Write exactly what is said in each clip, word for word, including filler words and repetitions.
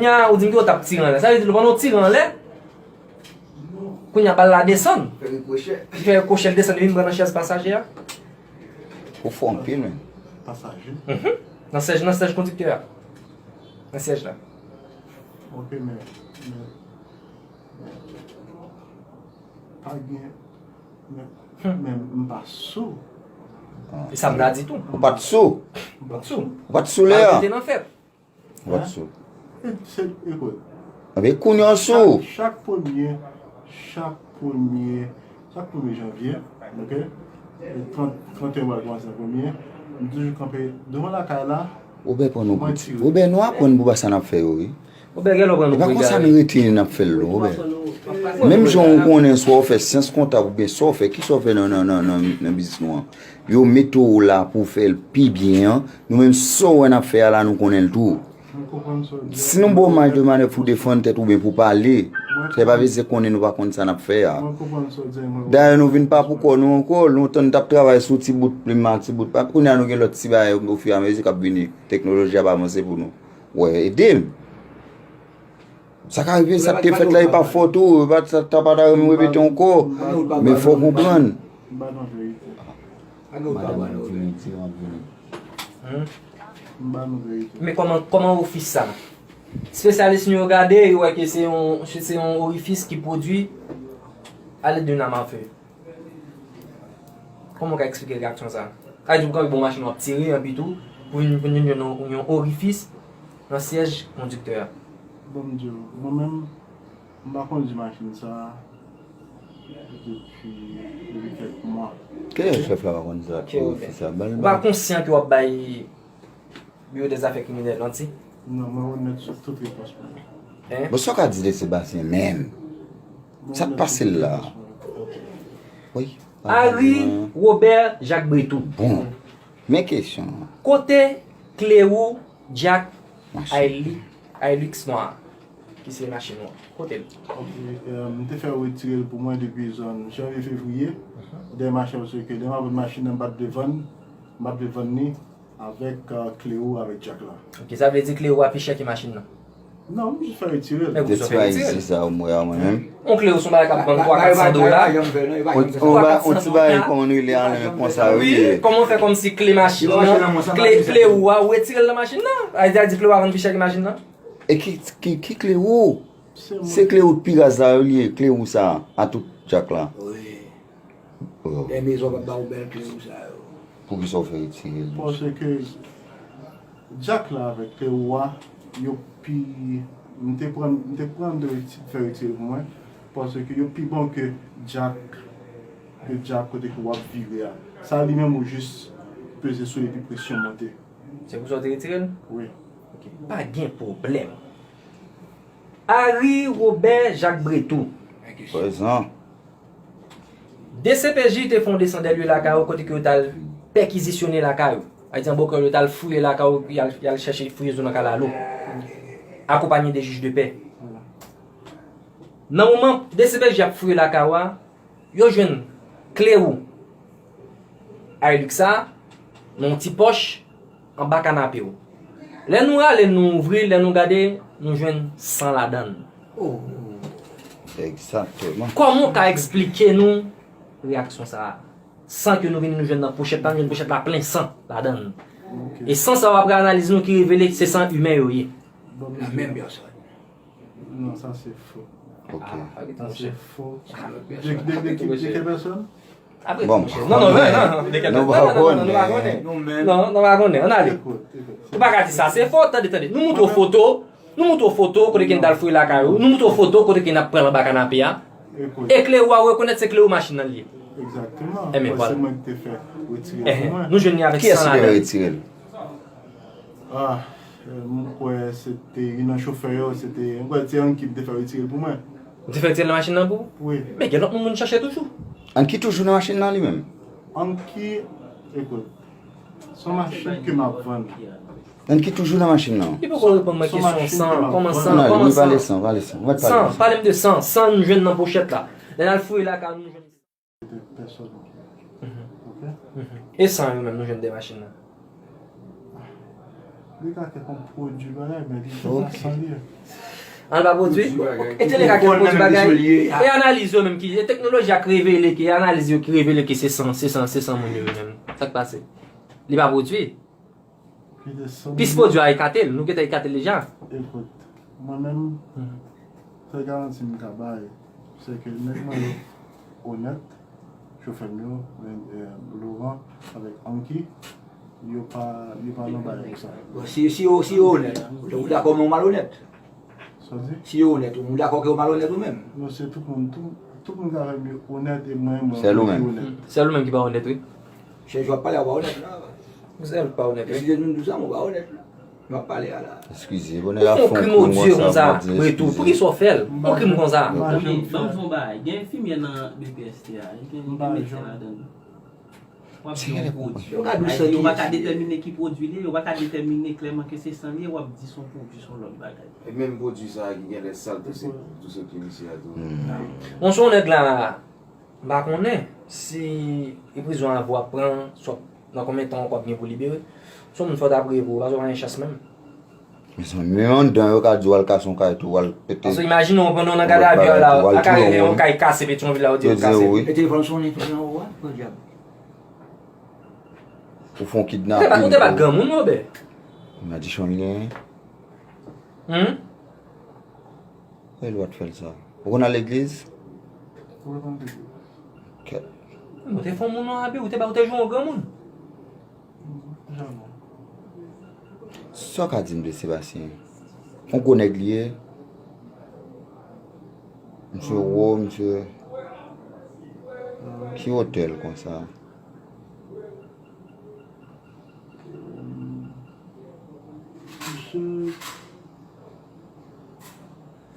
Kounye a, ou di m ke w t ap tire anlè. Sa vle di, pandan w tire anlè, kounye a, bal la desann. Fè rikwochè. Li fè rikwochè, l desann, li vin pran nan chèz pasaje a. Ou fò anpil, men. Pasaje? Mhm. Nan syèj, nan syèj kondiktè a. Nan syèj la. Ok, men, men, men, pa gen, men, men m pa sou. E sa m ta di tou. Ou pa t sou? M pa t sou. Ou pa t sou lè a? Bal te nan fèt. Ou pa t sou. E, se, ekout. Anben, kounye a w sou. Chak, chak premye, chak premye, chak premye janvye, ok? E trant, trant et un mwa kòmanse nan premye, m toujou kanpe devan lakay la. Wobè pran nou pou ti. Wobè, nou aprann pou ba sa n ap fè yo, wi. Wobè, gen lè w pran nou pou egare. E pa konsa nou rete n ap fè l, non, Wobè. Menm jan ou konnen, swa w fè syans kontab oubyen sa w fè, kisa w fè nan, nan, nan, nan, nan biznis nou an? Yo mete w la pou w fè l pi byen an. Nou menm, sa w wè n ap fè a la, nou konnen l tou. Mwen konprann sa w di a. Si nou ba w maj de manèv pou w defann tèt ou oubyen pou w pale, sa pa vle di konnen nou pa konn sa n ap fè a. Mwen konprann sa w di a, mwen konprann. Dayè, nou vin pa pou kò nou ankò. Lontan, nou t ap travay sou ti bout plim ak ti bout papye. Kounye a, nou gen lòt ti bagay ofiramezi k ap vini. Teknoloji ap avanse pou nou. Wè, ede m. Sa ka rive, sa k te fèt la, e pa fòt ou, e pa sa, ta pa ta renmen repete ankò. Men fò w konprann. M ba nou verite. Madanm ap vini, ti ap vini. Hmm? M ba nou verite. Men kòman, kòman ofis sa? Espesyalis nou yo gade, yo wè ke se yon, se yon orifis ki pwodui alèd de nam a fe. Kòman w ka eksplike reyaksyon sa a? Sa vle di w kanpe bò machin w ap tire, anpi tou, pou vin, pou vin jwenn yon, yon orifis nan syèj kondiktè a. Ban m di w, mwen menm, m pa kondui machin sa a depi, depi kèk mwa. Kilè chèf la pa konn sa, orifis sa? Ou pa konsyan ke w ap bay Biwo dèzafè kriminèl, manti? Non, mwen onèt sou tout repons mwen. Hein? Bon, sa w ka di de Sebastien menm? Sa k pase l la? Wi. Harry Robert Jacques Bretou. Bon. Men kesyon an. Kote kle wou Jack Hilux Noir, ki se machin ou an? Kote l? Ok, euh, m te fè yo retire l pou mwen depi zòn janvye, fevriye. Dèyè machin, paske lè m ap vann machin nan, m pa t vle vann, m pa t vle vann li avèk, euh, kle wou avèk Jack la. Ok, sa vle di kle wou a pi chè ke machin nan? Non, m jis fè retire l. Men poukisa w fè retire l? Sa, mwen, mwen menm. Yon kle wou se yon bagay k ap vann twa, kat san dola. Yon, yon ba-, yon ti bagay, kòman nou rele a, men konsa, wi. Kòman w fè kòmsi kle machin nan, kle, kle wou a, ou retire l nan machin nan? Sa vle di kle wou a vann pi chè ke machin nan? E ki, ki, ki kle wou? Se kle wou pi raz la, wi, li ye, kle wou sa, a tout Jack la. Wi. Oh. Dèyè mezon p ap ba w bèl kle wou sa yo. Poukisa w fè retire l? Paske Jack la avèk kle wou a, yo pi, m te pran, m te pran de reti-, fè retire l pou mwen, paske yo pi bon ke Jack, ke Jack kote ke w ap vire a. Sa li menm ou jis peze sou li epi presyon monte. Se pou sa w te retire l? Wi. Ok. Pa gen pwoblèm. Harry Robert Jacques Bretou. Prezan. D C P J te fè yon desann dèlye lakay ou kote ke yo t al pèkizisyone lakay ou. Sa vle di an bon kreyòl, yo t al fouye lakay ou, y al, y al chèche fouye zo nan kalalou. Akonpaye de jij de pè. Nan moman D C P J ap fouye lakay ou a, yo jwenn kle wou Hilux sa nan yon ti pòch anba kanape w. Lè nou rale, nou ouvri, lè nou gade, nou jwenn san ladan l. Oh. Egzakteman. Kòman w ka eksplike nou reyaksyon sa a? San ke nou vini, nou jwenn nan pochèt la, nou jwenn pochèt la plen san ladan l. Ok. E san sa yo, apre analiz nou ki revele se san imen yo ye. Bon, la menm pèsòn. Non, sa se fo. Ok. Sa se fo. De, de, de ki, de ki pèsòn? Bon, non, non, non, non, de kèl pèsòn? Nou pa konnen. Non, nou pa konnen. Ann ale. Ou pa ka di sa se fo. Tande, tande. Nou montre w foto. Nou montre w foto kote ke n t al fouye lakay ou. Nou montre w foto kote ke n ap pran l anba kanape a. E kle wou a, ou rekonèt se kle wou machin nan li ye. Egzakteman. Enben, vwala. Se mwen ki te fè retire l pou mwen. Nou jwenn li avèk san ladan l. Kiyès ki te fè retire l? Ah, euh, m kwè se te youn nan chofè yo, se te, m kwè se Anki ki te fè retire l pou mwen. Ou te fè retire l nan machin nan pou ou? Wi. Men gen lòt moun moun chache toujou. Anki toujou nan machin nan li menm? Anki, ekout, se yon machin ke m ap vann. Anki toujou nan machin nan? Li poko reponn mwen kesyon san, kòman san, kòman san? Pale san, pale san. San, pale m de san, san nou jwenn nan pochèt la. Lè n al fouye lakay nou jwenn. De pèsòn. Mhm. Ok? Mhm. E san yo menm nou jwenn de machin nan? Li ka kèk yon pwodui bagay, men li pa san li ye. An pa pwodui? E tele ka ki pwodui bagay? E analiz yo menm ki, e teknoloji a ki revele ki, e analiz yo ki revele ki se san, se san, se san moun yo menm. Sa k pase? Li pa pwodui. Plis pwodui a ekate l, nou gentan ekate l deja. Ekout, mwen menm, sèl garanti m ka bay, se ke nèg mwen yo onèt, chofè m yo, eh, Laurent avèk Anki, yo pa, yo pa nan bagay sa. Bon, si, si yo, si yo onèt, ou dakò men ou malonèt? Sa w di? Si yo onèt, ou dakò ke yo malonèt ou menm? Non, se tout moun, tout, tout moun ka fè m yo onèt e mwen, mwen, mwen ki onèt. Sèl ou menm ki pa onèt, wi. Chèf, w ap pale a w pa onèt la. Sèl pa onèt, wi. Depi nou di sa, mwen pa onèt la. M ap pale a la. Eskize, bonè la fon krim konsa, Bondye. Pou ki sa w fè l? Yon krim konsa. Ban m di yon bagay. Gen enfimyè nan B P S T a. Gen medsen ladan l. W ap di yon pwodui. Yo ka di w san ki yo pa ka detèmine ki pwodui li ye, yo pa ka detèmine klèman ke se san li ye, w ap di se yon pwodui, se yon lòt bagay. E menm pwodui sa a ki genlè sal tou, se tou se ki misye a tou. Bon, se yon nèg la, m pa konnen si e prizon a ap pran, swa nan konbyen tan ankò ap gen pou libere. Se yon moun fò ta priye pou ou, paske w pa gen chans menm. Mezanmi, menm anndan yo ka di w al kase yon kay tou, w al pete. Paske imajine w pandan w nan gadavi a la, pa ka rele yon kay kase Petyonvil la, yo di yo kase. E telefòn sonnen tout nan ou a, pran dyab. Ou fè yon kidnapin. Ou te bat, ou te bat granmoun, Wobè? Madichon li genyen. Hmm? Ou gen dwa t fè l sa. Ou konn al legliz? Wi, mwen konn legliz. Kèt. Ou te fè yon moun yon abi, ou te ba, ou te jwe yon granmoun. Sa w ka di m de Sebastien? Yon gwo nèg li ye. Misye wo, misye. Ki wotè l konsa? Misye.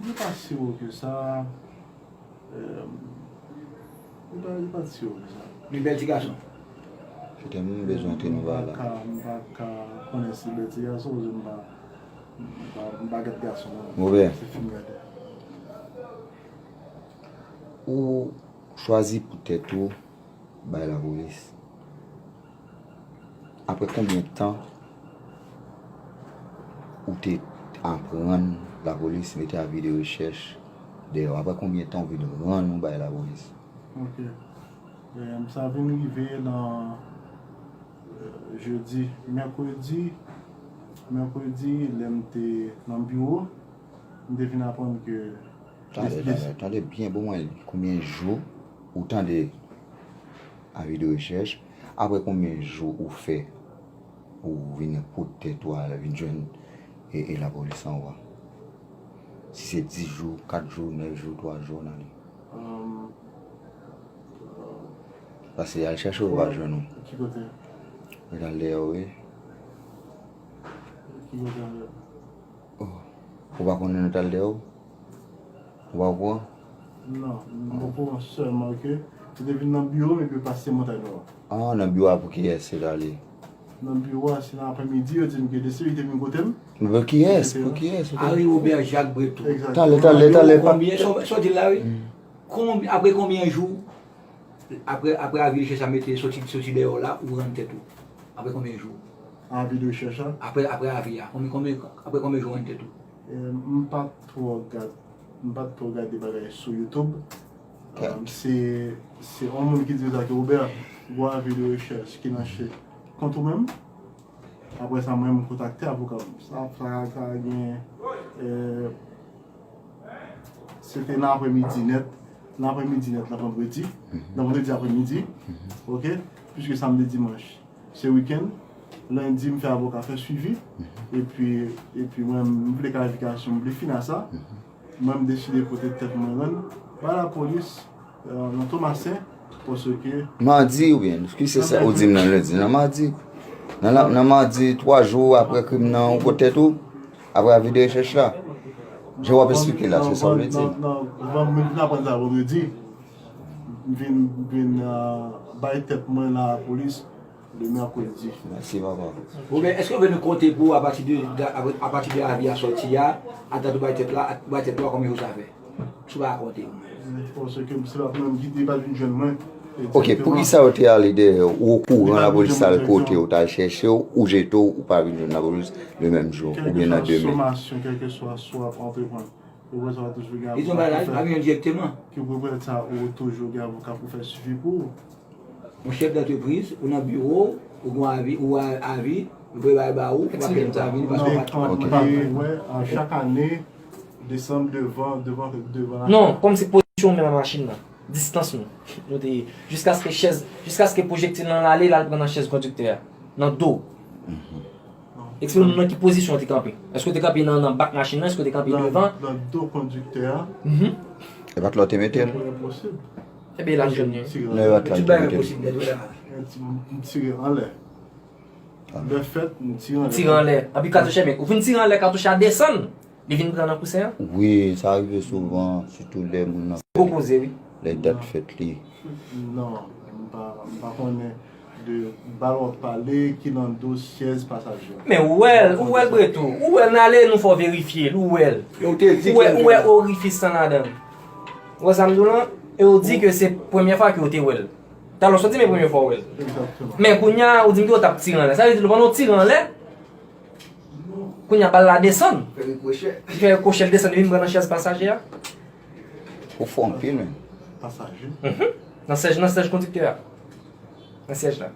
Li pa si wo ke sa. Li pa, li pa si wo ke sa. Li bèl ti gason. Se te m bezwen antre nan bagay la. M pa ka, m pa ka konnen si bèl ti gason, paske m pa, m pa, m pa gad gason, non. Wobè. Se fim gade. Ou chwazi pou tèt ou bay lapolis. Apre konbyen tan ou te aprann lapolis mete avi de rechèch dèyè w? Apre konbyen tan ou vin rann ou bay lapolis? Ok. Em, sa vin rive nan, eh, jedi, mèkredi, mèkredi, lè m te nan biwo, m te vin aprann ke Tande, tande, tande byen bon mwen. Konbyen jou ou tande avi de rechèch? Apre konbyen jou ou fè ou vin pot tèt ou al vin jwenn e, e lapolis anwo a? Si se dis jou, kat jou, nèf jou, twa jou, nan li. Paske al chèche ou pa jwenn ou. Ki kote? Mwen al dèyè w, wi. Ki kote al dèyè? Oh. Ou pa konnen nou t al dèyè w? Ou pa okouran? Non, m okouran sèlman ke yo te vin nan biwo m epi yo pase Montagnard. Ah, nan biwo a pou kiyès yo t ale? Nan biwo a, se nan aprèmidi, yo di m ke de sekirite vin kote m. Pou kiyès? Pou kiyès? Harry Robert Jacques Breton. Egzakteman. Talè, talè, talè, pa. Konbyen, sa w di la, wi. Konbyen, apre konbyen jou? Apre, apre avi de rechèch sa mete soti, soti dèyè w la, ou rann tèt ou. Apre konbyen jou? Avi de rechèch la? Apre, apre avi a. Konbyen, konbyen, apre konbyen jou ou rann tèt ou? Eh, m pa t twò gad, m pa t twò gade bagay sou YouTube. Kèt. Um, se, se yon moun ki di sa ke Robert, gwo avi de rechèch ki nan che kont ou menm. Apre sa, mwen, m kontakte avoka m. Sa, sa, sa gen, eh, se te nan aprèmidi nèt, nan aprèmidi nèt, nan vandredi, nan vandredi aprèmidi, ok, piske samdi, dimanch, se wikenn, lendi, m fè avoka fè swivi, epi, epi mwen, m vle klarifikasyon, m vle fin a sa. Mwen, m deside pote tèt mwen rann bay lapolis, euh, nan Tomasen, paske... Madi oubyen, ki se sa ou di m nan lendi, nan madi? Nan la, nan madi, twa jou apre krim nan, ou pote tèt ou, apre avi de rechèch la. Jan w ap esplike la, se sa w vle di? Non, non, non, m vin aprann sa vandredi. M vin, m vin, euh, bay tèt mwen nan lapolis. Le mèkredi. Mèsi, papa. Oubyen, èske w vle nou konte pou w apati de, de, apati de avi a sòti a, adat ou bay tèt la, bay tèt ou a, konbyen jou sa fè? Si w pa konte. Paske se pa mwen ki te pa vin jwenn mwen. Ok, poukisa yo te ale dèyè w? Ou okouran lapolis al kote w, t al chèche w, ou jete w, ou pa vin jwenn lapolis le menm jou, oubyen nan demen? Kèlkeswa somasyon, kèlkeswa sa w ap antreprann. Ou wè sa w toujou gen avoka pou fè. Li tonbe la, li pa vin direkteman. Ki w wè sa ou toujou gen avoka pou fè swivi pou ou. Yon chèf dantrepriz, ou nan biwo, ou gen avi, ou a- avi, ou prepare ba ou, ou pa pèdi sa vini paske ou pa tchwa. Ok. Wè, an chak ane, desanm devan, devan, devan la. Non, kòm se pozisyon menm a machin nan, distans nou. Nou te, jiskaske chèz, jiskaske pwojektil lan ale, l al pran nan chèz kondiktè a, nan do. Eksplike nou nan ki pozisyon w te kanpe. Èske w te kanpe nan, nan bak machin nan? Èske w te kanpe devan? Nan do kondiktè a. Mhm. E pa t la w te mete l? Enposib. Ebyen, l ap jwenn li. Non, e pa t la w te mete l. M tire anlè. Lè fèt, m tire anlè. Tire anlè. Anpi katouch, ebyen, ou vin tire anlè, katouch la desann. Li vin pran nan kousen an? Wi, sa rive souvan, sitou lè moun nan fè, gwo koze, wi, lè dat fèt li. Non, m pa, m pa konnen de bal w ap pale ki nan do chèz pasaje a. Men ou wè l, ou wè l, Breto. Ou wè l, n ale, nou fè w verifye l, ou wè l. Yo te di ou wè, ke ou wè orifis lan ladan l. Ou wè sa m di w lan? E ou di ke se premye fwa ke w te wè l. Talè w sot di men premye fwa w wè l. Egzakteman. Men kounye a, ou di m ke w t ap tire anlè. Sa vle di, pandan w tire anlè, kounye a, bal la desann. Fè rikochè. Li fè rikochè, l desann, li vin pran nan chèz pasaje a. Ou fò anpil, men. Pasaje. Mhm. Nan sèj, nan sèj kondiktè a. Nan sèj la.